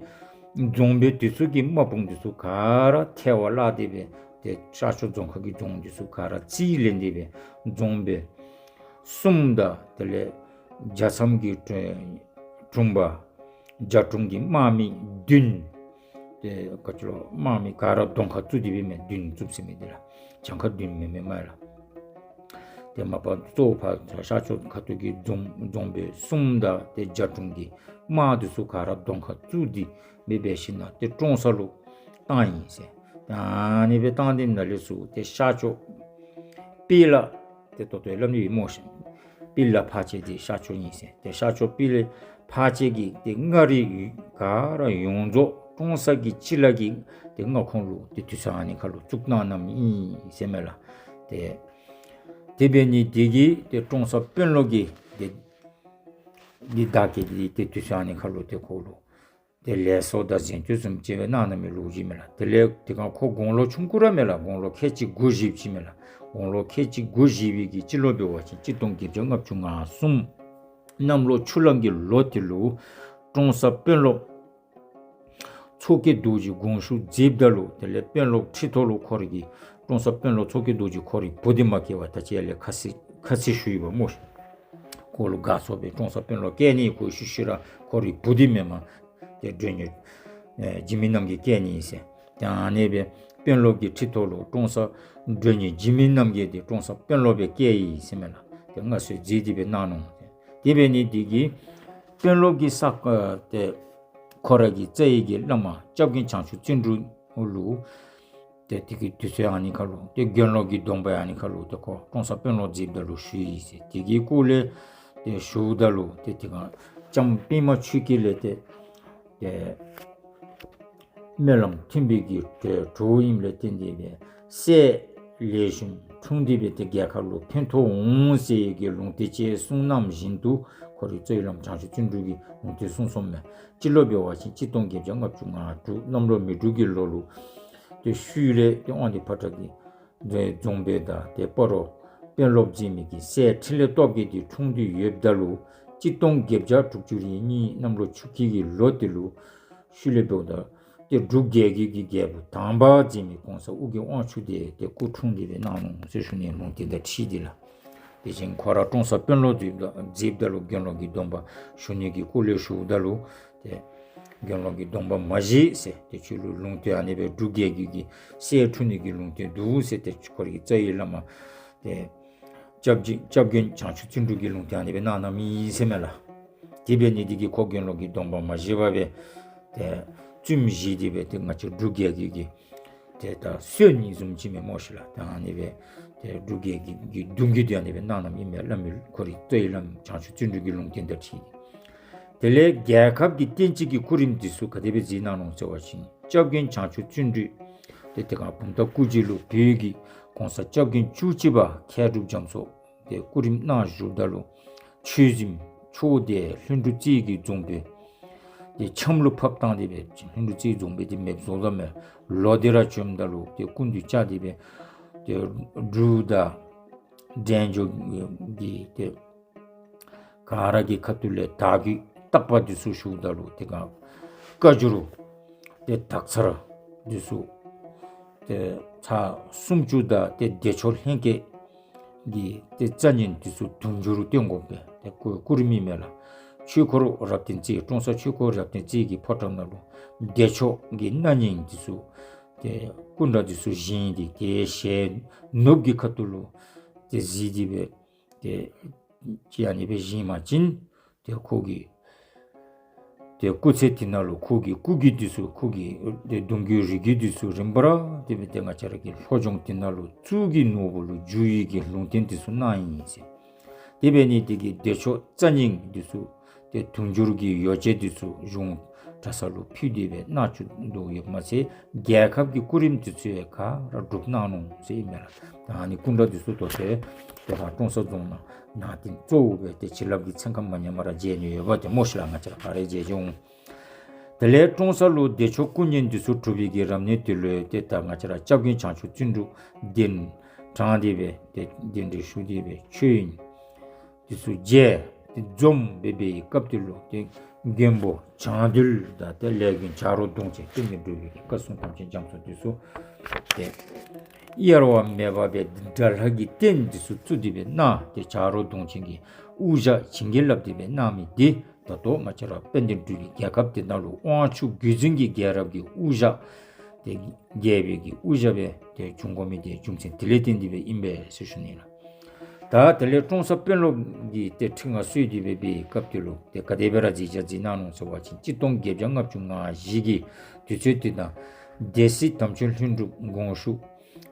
རྫོང་དཔོན་དེ་ཚུ་གི་དམག་དཔུང་དེ་ཚུ་ག་ར་ཐལ་བར་བརླག་སྟེ་སྦེ་ཏེ་ཤར་ཕྱོགས་རྫོང་ཁག་གི་རྫོང་དེ་ཚུ་ག་ར་རྩིས་ལེན་ཏེ་སྦེ་རྫོང་དཔོན་གསུམ་དང་དེ་ལས་རྒྱ་མཚམས་ཀྱི་དྲུང་དྲུང་པ་རྒྱ་དྲུང་གི་དམག་མི་བདུན་ཏེ་ག་ཅི་ལོ་དམག་མི་ག་ར་གདོང་ཁར་བཙུགས་ཏེ་སྦེ་མས། བདུན་བཙུགས་ཟེར་མི་འདི་ལགས། གྱངས་ཁ་བདུན་མེན་མས་མས་ལགས། ཏེ་མ་པ་གཙོ་བོ་ཕར་ཤར་ཕྱོགས་ཁ་ཐུག་གི་རྫོང་རྫོང་དཔོན་གསུམ་དང་ཏེ་རྒྱ་དྲུང་གི་དམག་དེ་ཚུ་ག་ར་གདོང་ཁར་བཙུགས་ཏེ་སྦེ་འབད་ཞིནམ་ཏེ་ཀྲོང་གསར་ལུ་བཏང་ཡི་ཟེར། ད་ཨ་ནི་སྦེ་བཏང་སྟེ་ནཱ་ལས་ཚུར་ཏེ་ཤར་ཕྱོགས་པི་ལ་ཏེ་ད་ལྟོ་སླབ་ནི་ཡོད་སྨོ་ཤིག། པི་ལ་ཕར་ཕྱོགས་འདི་ཤར་ཕྱོགས་ཨིན་ཟེར། ཏེ་ཤར་ཕྱོགས་པི་ལ་ཕར་ཕྱོགས་ཀྱི་ཏེ་མངའ་རིས་ག་ར་ཡོངས་རྫོགས་ཀྲོང་གསར་གྱི་སྤྱི་བླ་གི་ཏེ་མངའ་ཁོངས་ལུ་ཏེ་དུས་ཚོད་ཨ་ནི་ཁར་ལུ་བཙུགས་གནང་གནངམ་ཨིན་ཟེར་མས་ལགས། ཏེ་དེ་འབད་ནི་དེ་གིས་ཏེ་ཀྲོང་གསར་དཔོན་སློབ་ཀྱིས་ཏེ་འདི་བདའ་སྐད་འདི་ཏེ་དུས་ཚོད་ཨ་ནི་ཁར་ལུ་ཏེ་ཁོ་ལུ་ཏེ་ལས་ཚོགས་དང་གཟེངས་བསྟོད་བཟུམ་ཅིག་སྦེ་གནང་གནང་མི་ལོ་རྒྱུས་མས་ལགས། དེ་ལས་དེ་སྒང་ཁོ་དགུང་ལོ་ཆུང་ཀུ་ར་མས་ལགས། དགུང་ལོ་ཁལ་གཅིག་དགུ་བཞི་ཅིག་མས་ལགས། དགུང་ལོ་ཁལ་གཅིག་དགུ་བཞི་པའི་གི་སྤྱི་ལོ་འབད་བ་ཅིན་གཅིག་སྟོང་བརྒྱད་བརྒྱ་ལྔ་བཅུ་ང་གསུམ་གནམ་ལོ་ཆུ་གླང་གི་ལོ་དེ་ལུ་ཀྲོང་གསར་དཔོན་སློབ་མཚོ་སྐྱེས་རྡོ་རྗེ་དགོངས་ཞུ་མཛདཔ་ད་ལུ་དེ་ལས་དཔོན་སློབ་ཁྲི་ཐོག་ལུ་ཁོ་རའི་གི་ཀྲོང་གསར་དཔོན་སློབ་མཚོ་སྐྱེས་རྡོ་རྗེ་ཁོ་རའི་བུ་འདི་མ་བསྐྱལ་བར་ད་ཅི་ཡར་ལས་ཁ་གསལ་ཁ་གསལ་ཞུ་ཡི་པ་སྨོ་ཤིག། ཁོ་ལུ་དགའ་ཚོར་སྦེ་ཀྲོང་གསར་དཔོན་སློབ་བསྐྱལ་ནི་ཁོ་ཤུལ་ཤུལ་ར་ཁོ་རའི་བུ་འདི་མེན་མས། ཏེ་མགྲོན་གཉེར་ཨེ་འཇིགས་མེད་རྣམ་རྒྱལ་བསྐྱལ་ནི་ཨིན་ཟེར། ཏེ་ཨ་ནི་སྦེ་དཔོན་སློབ་ཀྱི་ཁྲི་ཐོག་ལུ་ཀྲོང་གསར་མགྲོན་གཉེར་འཇིགས་མེད་རྣམ་རྒྱལ་འདི་ཀྲོང་གསར་དཔོན་སློབ་སྦེ་བསྐྱལ་ཡི་ཟེར་མས་ལགས། ཏེ་མངའ་གསོལ་མཛད་དེ་སྦེ་གནང་ནུག། དེ་འབད་ནི་འདི་གིས་དཔོན་སློབ་ཀྱི་ས་ཨེ་ཏེ་ཁོ་ར་གི་རྩ་བའི་གི་བླ་མ་སྐྱབས་མགོན་བྱང་ཆུབ་བརྩོན་འགྲུས་ལུ་ཏེ་དེ་གི་དུས་ཚོད་ཨ་ནི་ཁར་ལུ་ཏེ་དགེ་སློང་གི་སྡོམ་པ་ཨ་ནི་ཁར་ལུ་ཏེ་ཁོ་ཀྲོང་གསར་དཔོན་སློབ་མཛདཔ་ད་ལུ་ཞུ་ཡི་ཟེར། དེ་གི་སྐོར་ལས་ཏེ་ཞུཝ་ད་ལུ་ཏེ་དེ་སྒང་ལྕམ་པདྨ་ཆོས་སྐྱིད་ལས་ཏེ་ཏེ་སྨོན་ལམ་མཐུན་པའི་གི་གྲོགས་གྲོགས་ཨིནམ་ལས་བརྟེན་ཏེ་སྦེ་སྲས་ལེགས་ཤོམ་འཁྲུངས་ཏེ་སྦེ་ཏེ་རྒྱལ་ཁབ་ལུ་ཕན་ཐོགས་འོང་ཟེར་གྱི་ལུང་བསྟན་ཅིག་གསུངས་གནངམ་བཞིན་དུ་ཁོ་རའི་རྩ་བའི་བླམ་བྱང་ཆུབ་བརྩོན་འགྲུས་ཀྱིས་ལུང་བསྟན་གསུངས་སོངམ་མས། སྤྱི་ལོ་འབད་བ་ཅིན་གཅིག་སྟོང་བརྒྱད་བརྒྱ་ལྔ་བཅུ་ང་དྲུག་གནམ་ལོ་མེ་འབྲུག་གི་ལོ་ལུ་ཏེ་ཤུལ་ལས་ཏེ་དབང་འདུས་ཕོ་བྲང་གི་རྫོང་དཔོན་དང་ཏེ་སྤ་རོ་དཔོན་སློབ་མཛད་མི་གི་སྲས་འཕྲིན་ལས་སྟོབས་རྒྱས་འདི་འཁྲུངས་ཏེ་ཡོདཔ་ད་ལུ་གཅིག་སྟོང་བརྒྱད་བརྒྱ་དྲུག་ཅུ་རེ་གཉིས་གནམ་ལོ་ཆུ་ཁྱི་གི་ལོ་དེ་ལུ་ཤུལ་ལས་འབདཝ་ད་ཏེ་འབྲུག་རྒྱལ་རྒྱུད་ཀྱི་རྒྱལ་པོ་དང་པ་མཛད་མི་གོང་ས་ཨོ་རྒྱན་དབང་ཕྱུག་དེ་ཏེ་སྐུ་འཁྲུངས་ཏེ་སྦེ་གནང་ནུག་ཟེར་ཞུ་ནི། ལུང་བསྟན་དང་འཁྲིལ་ཏེ་ལགས། དེ་བཞིན་ཁོ་ར་ཀྲོང་གསར་དཔོན་སློབ་མཛདཔ་ད་མཛདཔ་ད་ལུ་དགེ་སློང་གི་སྡོམ་པ་ཞུ་ནི་གི་སྐོར་ལས་ཞུཝ་ད་ལུ་ཏེ་དགེ་སློང་གི་སྡོམ་པ་མ་བཞེས་ཟེར་ཏེ་ཁྱོད་ལུ་ལུང་བསྟན་ཨ་ནི་སྦེ་འབྲུག་རྒྱལ་རྒྱུད་ཀྱི་སྲས་འཁྲུངས་ནི་གི་ལུང་བསྟན་འདུག་ཟེར་ཏེ་ཁོ་རའི་རྩ་བའི་བླ་མ་ཏེ་སྐྱབས་རྗེ་སྐྱབས་མགོན་བྱང་ཆུབ་བརྩོན་འགྲུས་ཀྱིས་ལུང་བསྟན་ཨ་ནི་སྦེ་གནང་གནངམ་ཨིན་ཟེར་མས་ལགས། དེ་འབད་ནི་འདི་གིས་ཁོ་དགེ་སློང་གི་སྡོམ་པ་མ་བཞེས་པར་སྦེ་ཏེ་བཙུནམོ་བཞེས་ཏེ་སྦེ་ཏེ་ང་བཅས་འབྲུག་རྒྱལ་རྒྱུད་ཀྱི་ཏེ་ད་སྲོལ་ནི་བཟུམ་ཅིག་མས་སྨོ་ཤིག་ལགས། ཏེ་ཨ་ནི་སྦེ་ཏེ་འབྲུག་རྒྱལ་རྒྱུད་ཀྱི་གདུང་རྒྱུད་འདི་ཨ་ནི་སྦེ་གནང་གནངམ་ཨིན་མས་སླབ་མི་ཁོ་རའི་རྩ་བའི་བླམ་བྱང་ཆུབ་བརྩོན་འགྲུས་ཀྱི་ལུང་བསྟན་དང་འཁྲིལ་ཏེ། དེ་ལས་རྒྱལ་ཁབ་ཀྱི་བསྟན་སྤྱི་གི་སྐུ་རིམ་འདི་ཚུ་ག་དེ་སྦེ་མཛད་གནང་ནུག་ཟེར་བ་ཅིན་སྐྱབས་མགོན་བྱང་ཆུབ་བརྩོན་འགྲུས་ཏེ་དེ་སྒང་བུམ་ཐང་སྐུ་རྗེས་ལུ་བོད་ཀྱི་གོང་ས་སྐྱབས་མགོན་བཅུ་གཅིག་པ་མཁས་གྲུབ་རྒྱ་མཚོ་ཏེ་སྐུ་རིམ་གནང་བཞུགསཔ་ད་ལུ་ཆོས་གཟིམ་ཆོས་སྡེ་ལྷུན་གྲུབ་རྩེ་གི་རྫོང་དཔོན་ཏེ་ཆམ་ལུ་ཕབ་བཏང་སྟེ་སྦེ་ལྷུན་གྲུབ་རྩེ་རྫོང་དཔོན་འདི་མེདཔ་བཟོ་བཏངམ་མས། ལོག་སྟེ་ར་བྱོནམ་ད་ལུ་ཏེ་སྐུ་མདུན་བཅར་ཏེ་སྦེ་ཏེ་འབྲུག་དང་འབྲས་ལྗོངས་ཀྱི་ཏེ་ག་ར་གི་ཁ་ཐུག་ལས་དར་རྒུད་རྟག་པ་འདི་ཚུ་ཞུཝ་ད་ལུ་དེ་སྒང་བཀའ་འགྱུར་ཏེ་དག་ཚར་འདི་ཚུ་ཏེ་ཚར་སུམ་ཅུ་དང་ཏེ་བདེ་མཆོག་ལྷན་སྐྱེས་ཀྱི་ཏེ་རྩ་རྙིང་འདི་ཚུ་དུང་ཕྱུར་བཏོན་དགོ་པས། ཏེ་སྐུ་སྐུ་རིམ་ཨིན་མས་ལགས། ཆོས་འཁོར་རབ་བརྟན་རྩེ་ཀྲོང་གསར་ཆོས་འཁོར་རབ་བརྟན་རྩེ་གི་ཕོ་བྲང་ནང་ལུ་བདེ་མཆོག་གི་རྣམ་རྙིང་འདི་ཚུ་ཏེ་སྐུ་འདྲ་འདི་ཚུ་བཞེངས་ཏེ་ཏེ་ཞལ་ནུབ་ཀྱི་ཁ་ཐུག་ལུ་ཏེ་གཟིགས་ཏེ་སྦེ་ཏེ་ཅིག་ཨ་ནི་སྦེ་བཞེངས་པ་ཅིན་ཏེ་ཁོ་གི་ཏེ་སྐུ་ཚེ་འདི་ནང་ལུ་ཁོ་གི་སྐུ་རྒྱུད་འདི་ཚུ་ཁོ་གི་ཏེ་གདུང་རྒྱུད་རིགས་རྒྱུད་འདི་ཚུ་རིམ་པ་ར་ཏེ་སྦེ་ཏེ་ང་བཅས་ར་གི་ལྷོ་ལྗོངས་འདི་ནང་ལུ་གཙུག་གི་ནོར་བུ་ལུ་འགྱུར་ནི་གི་ལུང་བསྟན་འདི་ཚུ་གནང་ཡི་ཟེར། དེ་འབད་ནི་འདི་གིས་བདེ་མཆོག་རྩ་རྙིང་འདི་ཚུ་ཏེ་དུང་ཕྱུར་གྱི་ཡོ་བྱད་འདི་ཚུ་གཞུང་གྲྭ་ཚང་ལུ་ཕུལ་ཏེ་སྦེ་གནང་བཅུག་དོ་ཡོདཔ་མ་ཚད་རྒྱལ་ཁབ་ཀྱི་སྐུ་རིམ་འདི་ཚུ་ཡང་ག་ར་སྒྲུབ་གནང་ནུག་ཟེར་ཨིན་མས་ལགས། ད་ཨ་ནི་སྐུ་འདྲ་འདི་ཚུ་ད་ལྟོ་ཏེ་ད་ཀྲོང་གསར་རྫོང་ནང་ནང་རྟེན་གཙོ་བོ་སྦེ་ཏེ་བྱིན་རླབས་ཀྱི་ཚན་ཁ་མ་ཉམས་པར་མཇལ་ནི་ཡོདཔ་ཏེ་སྨོ་ཤི་ལགས། ང་བཅས་ར་ག་ར་མཇལ་བྱུང་། དེ་ལས་ཀྲོང་གསར་ལུ་བདེ་མཆོག་སྐུ་བརྙན་འདི་ཚུ་གྲུབ་པའི་གི་རབ་གནས་འདི་ལུ་ཏེ་ད་ང་བཅས་ར་སྐྱབས་མགོན་བྱང་ཆུབ་བརྩོན་འགྲུས་གདན་དྲངས་ཏེ་སྦེ་ཏེ་གདན་འདྲེན་ཞུ་སྟེ་སྦེ་མཆོད་ཡོན་འདི་ཚུ་མཇལ་ཏེ་འཛོམས་སྦེ་འབད་བའི་སྐབས་འདི་ལུ་ཏེ་མགོན་པོ་བྱང་རྡུལ་དང་ཏེ་ལས་མགོན་བྱ་རོག་གདོང་ཅན་དཔལ་ལྡན་འབྲུག་པའི་བཀའ་སྲུང་དམ་ཅན་རྒྱ་མཚོ་འདི་ཚུ་ཏེ་གཡེལ་བ་མེད་པར་སྦེ་དགྲ་ལྷ་གི་རྟེན་འདི་ཚུ་བཙུགས་ཏེ་སྦེ་གནང་སྟེ་བྱ་རོག་གདོང་ཅན་གྱི་དབུ་ཞྭ་བྱིན་གྱིས་བརླབས་ཏེ་སྦེ་གནང་མི་འདི་ད་ལྟོ་ང་བཅས་ར་དཔལ་ལྡན་འབྲུག་གི་རྒྱལ་ཁབ་འདི་ནང་ལུ་དབང་ཕྱུག་བརྒྱུད་འཛིན་གྱི་རྒྱལ་རབས་ཀྱི་དབུ་ཞྭ་ཏེ་རྒྱལ་པོའི་གི་དབུ་ཞྭ་སྦེ་ཏེ་བྱུང་དགོ་མི་འདི་རྒྱུ་མཚན་དེ་ལས་བརྟེན་ཏེ་སྦེ་ཨིན་པས་ཟེར་ཞུ་ནི་ལགས། ད་དེ་ལས་ཀྲོང་གསར་དཔོན་སློབ་ཀྱི་ཏེ་ཁྲི་མངའ་གསོལ་ཏེ་སྦེ་འབད་བའི་སྐབས་འདི་ལུ་ཏེ་ག་དེ་སྦེ་ར་མཛད་བྱ་མཛད་གནང་ནུག་ཟེར་བ་ཅིན་གཅིག་སྟོང་བརྒྱད་བརྒྱ་ལྔ་བཅུ་ང་བཞི་གི་དུས་ཚོད་འདི་ནང་སྡེ་སྲིད་དམ་ཆོས་ལྷུན་གྲུབ་དགོངས་ཞུ་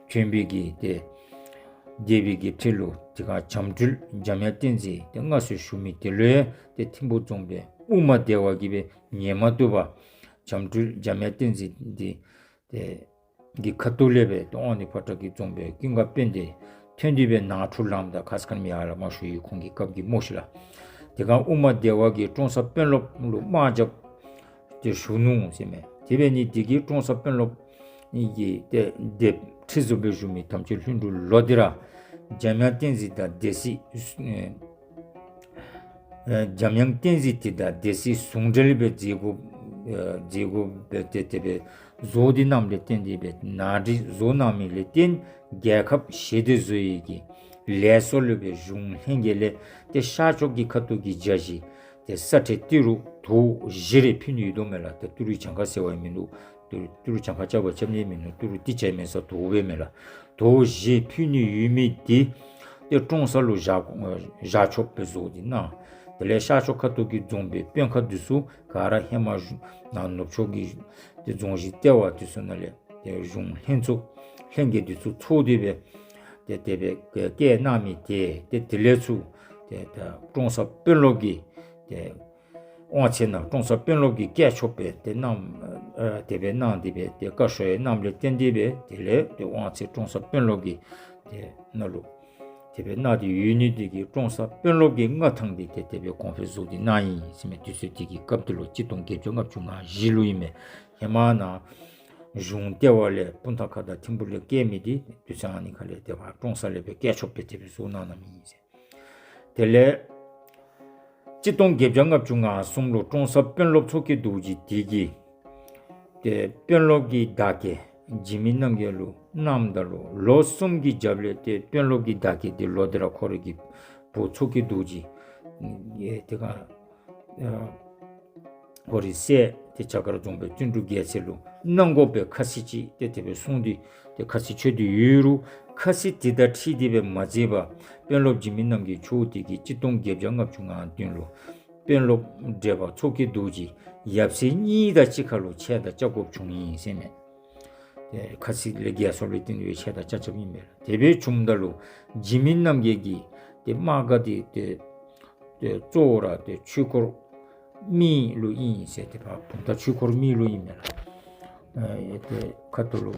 བྱོན་པའི་གི་ཏེ་སྡེ་པའི་གི་ཁྲི་ལུ་དེ་སྒང་བྱམས་སྤྲུལ་འཇམ་དབྱངས་བསྟན་འཛིན་ཏེ་མངའ་གསོལ་ཞུ་མི་འདི་ལུ་ཡང་ཏེ་ཐིམ་ཕུ་རྫོང་དཔོན་དབུ་མ་སྡེ་བ་གིས་སྦེ་ཉན་མ་བཏུབ་པར་བྱམས་སྤྲུལ་འཇམ་དབྱངས་བསྟན་འཛིན་འདི་ཏེ་གི་ཁ་ཐུག་ལས་སྦེ་ཏེ་དབང་འདུས་ཕོ་བྲང་གི་རྫོང་དཔོན་ཀུན་དགའ་དཔལ་ལྡན་ཐོན་ཏེ་སྦེ་ནང་འཁྲུག་ལངམ་ད་ཁ་ཙ་ཁ་ཉིནམ་ཡར་ལས་མར་ཞུ་ཡི། ཁོང་གི་སྐབས་ཀྱི་སྨོ་ཤི་ལགས། དེ་སྒང་དབུ་མ་སྡེ་བ་གིས་ཀྲོང་གསར་དཔོན་སློབ་ལུ་དམག་རྒྱབ་སྟེ་ཞུ་ནུག་ཟེར་མས། དེ་འབད་ནི་འདི་གིས་ཀྲོང་གསར་དཔོན་སློབ་ནི་གི་ཏེ་སྡེ་ཁྲི་ཟུར་སྦེ་བཞུགས་མི་དམ་ཆོས་ལྷུན་གྲུབ་ལོག་སྟེ་ར་འཇམ་དབྱངས་བསྟན་འཛིན་དང་སྡེ་སྲིད་ཨེ་ཨེ་འཇམ་དབྱངས་བསྟན་འཛིན་དེ་དང་སྡེ་སྲིད་ཟུང་འབྲེལ་སྦེ་མཛད་དགོ་ཨེ་མཛད་དགོ་སྦེ་ཏེ་དེ་སྦེ་བཟོ་སྟེ་གནངམ་ལས་བརྟེན་ཏེ་སྦེ་ནང་འགྲིགས་བཟོ་གནང་མི་ལས་བརྟེན་རྒྱལ་ཁབ་ཞི་བདེ་བཟོ་ཡི་གི་ལས་སོ་ལུ་སྦེ་གཞུང་ལྷན་རྒྱས་ལས་ཏེ་ཤར་ཕྱོགས་ཀྱི་ཁ་ཐུག་གི་རྒྱ་གཞི་ཏེ་ས་ཁྲལ་ཏི་རུ་དོ་བཞི་རེ་ཕུལ་ནི་ཡོད་དོ་མས་ལགས། ཏེ་ཏི་རུ་གྱངས་ཁ་ཟེར་བ་ཡང་མིན་འདུག། ཏི་རུ་ཏི་རུ་གྱངས་ཁ་རྐྱབ་པར་རྐྱབ་ནི་མིན་འདུག། ཏི་རུ་ཏི་ཆ་མེད་ས་དོ་བས་མས་ལགས། དོ་བཞི་ཕུལ་ནི་ཡོད་མི་འདི་ཏེ་ཀྲོང་གསར་ལུ་བཞག་བཞག་ཆོགཔ་སྦེ་བཟོ་སྟེ་གནང་། དེ་ལས་ཤར་ཕྱོགས་ཁ་ཐུག་གི་རྫོང་དཔོན་དཔོན་ཁག་འདི་ཚུ་ག་ར་ཧེ་མ་གཞུང་ནང་ནུབ་ཕྱོགས་ཀྱི་ཏེ་རྫོང་གཞི་ལྟེ་བ་འདི་ཚུ་ནང་ལས་ཏེ་གཞུང་ལྷན་ཚོགས་ལྷན་རྒྱས་འདི་ཚུ་ཚོགས་ཏེ་སྦེ་ཏེ་དེ་སྦེ་བཀལ་གནང་མི་འདི་ཏེ་དེ་ལས་ཚུར་ཏེ་ད་ཀྲོང་གསར་དཔོན་སློབ་ཀྱི་ཏེ་དབང་ཚད་ནང་ཀྲོང་གསར་དཔོན་སློབ་ཀྱིས་བཀལ་ཆོགཔ་སྦེ་ཏེ་གནང་ཨ་དེ་སྦེ་གནང་སྟེ་སྦེ་ཏེ་བཀའ་ཤོག་ཡང་གནངམ་ལས་བརྟེན་ཏེ་སྦེ་དེ་ལས་ཏེ་དབང་ཚད་ཀྲོང་གསར་དཔོན་སློབ་ཀྱི་ཏེ་ནང་ལུ་དེ་སྦེ་གནང་སྟེ་ཡོད་ནི་འདི་གིས་ཀྲོང་གསར་དཔོན་སློབ་ཀྱི་མངའ་ཐང་འདི་ཏེ་དེ་སྦེ་གོང་འཕེལ་བཟོ་སྟེ་གནང་ཡི་ཟེར་མས། དུས་ཚོད་འདི་གི་སྐབས་འདི་ལུ་གཅིག་སྟོང་བརྒྱད་བརྒྱ་ལྔ་བཅུ་ང་བཞི་ལུ་ཨིན་མས། ཧེ་མ་ནཱ་གཞུང་ལྟེ་བ་ལས་སྤུངས་ཐང་ཁ་དང་ཐིམ་ཕུ་ལས་བཀལ་མི་འདི་དུས་ཚོད་ཨ་ནི་ཁ་ལས་ཏེ་ཕར་ཀྲོང་གསར་ལས་སྦེ་བཀལ་ཆོགཔ་སྦེ་དེ་སྦེ་བཟོ་གནང་གནང་མི་ཨིན་ཟེར། དེ་ལས་གཅིག་སྟོང་བརྒྱད་བརྒྱ་ལྔ་བཅུ་ང་གསུམ་ལུ་ཀྲོང་གསར་དཔོན་སློབ་མཚོ་སྐྱེས་རྡོ་རྗེ་འདི་གིས་ཏེ་དཔོན་སློབ་ཀྱི་བདག་རྐྱེན་འཇིགས་མེད་རྣམ་རྒྱལ་ལུ་གནངམ་ད་ལུ་ལོ་གསུམ་གྱི་རྒྱབ་ལས་ཏེ་དཔོན་སློབ་ཀྱི་བདག་རྐྱེན་འདི་ལོག་སྟེ་ར་ཁོ་རའི་གི་བུ་མཚོ་སྐྱེས་རྡོ་རྗེ་ཨེ་དེ་སྒང་ཨ་ཁོ་རའི་སྲས་ཏེ་བྱ་དཀར་རྫོང་དཔོན་བརྩོན་འགྲུས་རྒྱལ་མཚན་ལུ་གནང་དགོ་པའི་ཁ་ཚིག་ཅིག་ཏེ་དེ་སྦེ་གསུངས་ཏེ་ཏེ་ཁ་ཚིག་ཆོད་དེ་ཡོད་རུང་ཁ་ཚིག་དེ་དང་འཁྲིལ་ཏེ་སྦེ་མ་མཛད་པར་དཔོན་སློབ་འཇིགས་མེད་རྣམ་རྒྱལ་མཆོག་འདི་གིས་གཅིག་སྟོང་བརྒྱད་བརྒྱ་ལྔ་བཅུ་ང་བདུན་ལུ་དཔོན་སློབ་བགྲེས་པ་མཚོ་སྐྱེས་རྡོ་རྗེ་ཡབ་སྲས་གཉིས་དང་གཅིག་ཁར་ལུ་ཆད་དང་བཅད་དགོཔ་བྱུང་ཡི་ཟེར་མས། ཏེ་ཁ་ཚིག་ལས་འགལ་སོངམ་ལས་བརྟེན་ཏེ་སྦེ་ཆད་དང་བཅད་བཅདཔ་ཨིན་མས་ལགས། དེ་སྦེ་བྱུངམ་ད་ལུ་འཇིགས་མེད་རྣམ་རྒྱལ་གྱི་ཏེ་དམག་སྒར་འདི་ཏེ་ཏེ་གཙོ་བོ་ར་ཏེ་ཆོས་འཁོར་ སྨད་ལུ་ཨིན་ཟེར། ཏེ་ཕར་བུམ་ཐང་ཆོས་འཁོར་སྨད་ལུ་ཨིན་མས་ལགས། ཨེ་ཏེ་ཁ་ཐུག་ལུ་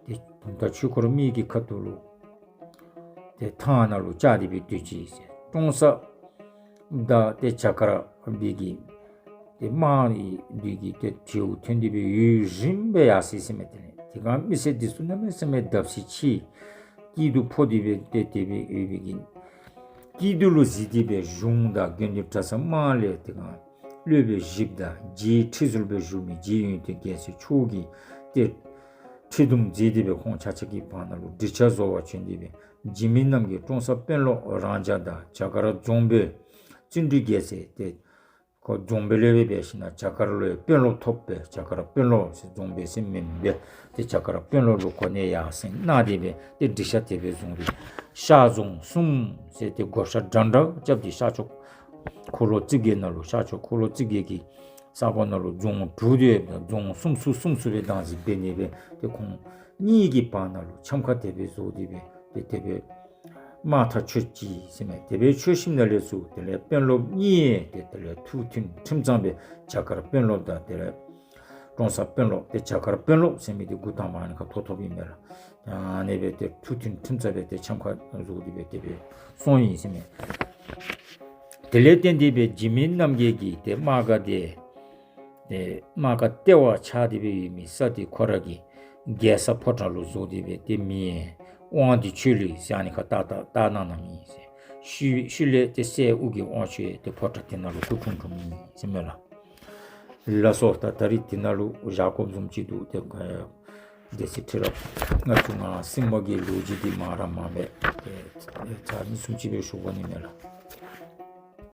ཏེ་བུམ་ཐང་ཆོས་འཁོར་སྨད་ཀྱི་ཁ་ཐུག་ལུ་ཏེ་ཐང་ནང་ལུ་བཅར་ཏེ་སྦེ་སྡོད་ཅི་ཟེར། ཀྲོང་གསར་དང་ཏེ་བྱ་དཀར་སྦེ་གི་ཏེ་དམག་འདི་གིས་ཏེ་བྲེའུ་འཐེན་ཏེ་སྦེ་ཡུན་རིངམོ་སྦེ་ཡར་སོ་ཡི་ཟེར་མས། དེ་ལས་དེ་སྒང་མི་སེར་འདི་ཚུ་གནམ་མེད་ས་མེད་བརྡབ་གསིག་ཆེ། སྐྱིད་སྡུག་ཕོག་སྟེ་སྦེ་ཏེ་དེ་སྦེ་ཡོད་པའི་གི་སྐྱིད་སྡུག་ལུ་གཟིགས་ཏེ་སྦེ་གཞུང་དང་དགེ་འདུན་གྲྭ་ཚང་དམངས་ལས་དེ་སྒང་སློབ་དཔོན་བཞིཔོ་དང་རྗེ་ཁྲི་ཟུར་སྦེ་བཞུགས་མི་རྗེ་ཡོན་ཏན་རྒྱལ་མཚན་མཆོག་གིས་ཏེ་ཁྲི་འདུམ་མཛད་དེ་སྦེ་ཁོང་ཆ་ཁྱབ་ཀྱི་བར་ན་ལུ་འགྲིག་ཆ་བཟོ་བར་བྱོན་ཏེ་སྦེ་འཇིགས་མེད་རྣམ་རྒྱལ་ཀྲོང་གསར་དཔོན་སློབ་རང་འཇགས་དང་བྱ་དཀར་རྫོང་དཔོན་བརྩོན་འགྲུས་རྒྱལ་མཚན་ཏེ་ཁོ་རྫོང་དཔོན་ལས་སྦེ་འབད་ཞིནམ་ལས་བྱ་དཀར་ལུ་ཡང་དཔོན་སློབ་ཐོབ་སྦེ་བྱ་དཀར་དཔོན་སློབ་ཟེར་རྫོང་དཔོན་ཟེར་མེན་པས། ཏེ་བྱ་དཀར་དཔོན་སློབ་ལུ་གོ་གནས་ཡར་སེང་གནང་སྟེ་སྦེ་ཏེ་འགྲིག་ཆ་དེ་སྦེ་བཟུང་སྟེ་ཤར་རྫོང་གསུམ་ཟེར་ཏེ་བགོ་བཤའ་འདྲ་འདྲ་རྐྱབ་སྟེ་ཤར་ཕྱོགས་འཁོར་ལོ་རྩིབས་བརྒྱད་ནང་ལུ་ཤར་ཕྱོགས་འཁོར་ལོ་རྩིབས་བརྒྱད་ཀྱི་ས་གོ་ནང་ལུ་རྫོང་དྲུག་སྟེ་རྫོང་གསུམ་ཚུ་གསུམ་ཚུ་སྦེ་བདག་འཛིན་འབད་ནི་སྦེ་ཏེ་ཁོང་གཉིས་ཀྱི་བར་ན་ལུ་འཆམ་ཁ་དེ་སྦེ་བཟོ་སྟེ་སྦེ་ཏེ་དེ་སྦེ་དམག་ཐག་ཆོད་ཅི་ཟེར་མས། དེ་སྦེ་ཆོད་ཞིནམ་ལས་ཚུར་དེ་ལས་དཔོན་སློབ་གཉིས་ཏེ་དེ་ལས་ཐུགས་མཐུན་ཁྲིམས་གཙང་སྦེ་བྱ་དཀར་དཔོན་སློབ་དང་དེ་ལས་ཀྲོང་གསར་དཔོན་སློབ་ཏེ་བྱ་དཀར་དཔོན་སློབ་ཟེར་མི་འདི་འགོ་དང་པ་ཨ་ནི་ཁར་ཐོབ་ཐོབཔ་ཨིན་མས་ལགས། ཨ་ནི་སྦེ་ཏེ་ཐུགས་མཐུན་ཁྲིམས་གཙང་སྦེ་ཏེ་འཆམ་ཁ་བཟོ་སྟེ་སྦེ་དེ་སྦེ་སོང་ཡི་ཟེར་མས། དེ་ལས་བརྟེན་ཏེ་སྦེ་འཇིགས་མེད་རྣམ་རྒྱལ་གྱིས་ཏེ་དམག་སྒར་དེ་ཏེ་དམག་སྒར་ལྟེ་བ་ཆགས་ཏེ་སྦེ་ཡོད་མི་ས་འདི་ཁོ་ར་གི་རྒྱལ་ས་ཕོ་བྲང་ལུ་བཟོ་སྟེ་སྦེ་ཏེ་མིང་དབང་འདུས་ཆོས་གླིང་ཟེར་ཨ་ནི་ཁར་བཏགས་བཏགས་བཏགས་གནང་གནངམ་ཨིན་ཟེར། ཤུལ་ཤུལ་ལས་ཏེ་སྲས་ཨོ་རྒྱན་དབང་ཕྱུག་ཏེ་ཕོ་བྲང་དེ་ནང་ལུ་སྐུ་འཁྲུངས་འཁྲུངསམ་ཨིན་ཟེར་མས་ལགས། ལགས་སོ། ད་ད་རིས་དེ་ནང་ལུ་བཞག་དགོཔ་བཟུམ་ཅིག་འདུག། ཏེ་ཨེ་སྡེ་སྲིད་ཁྲི་རབས་ལྔ་བཅུ་ང་གསུམ་པ་གི་ལོ་རྒྱུས་འདི་མང་ར་མང་མས། ཏེ་ཚར་གཉིས་གསུམ་ཅིག་སྦེ་ཞུ་དགོ་ནི་མས་ལགས།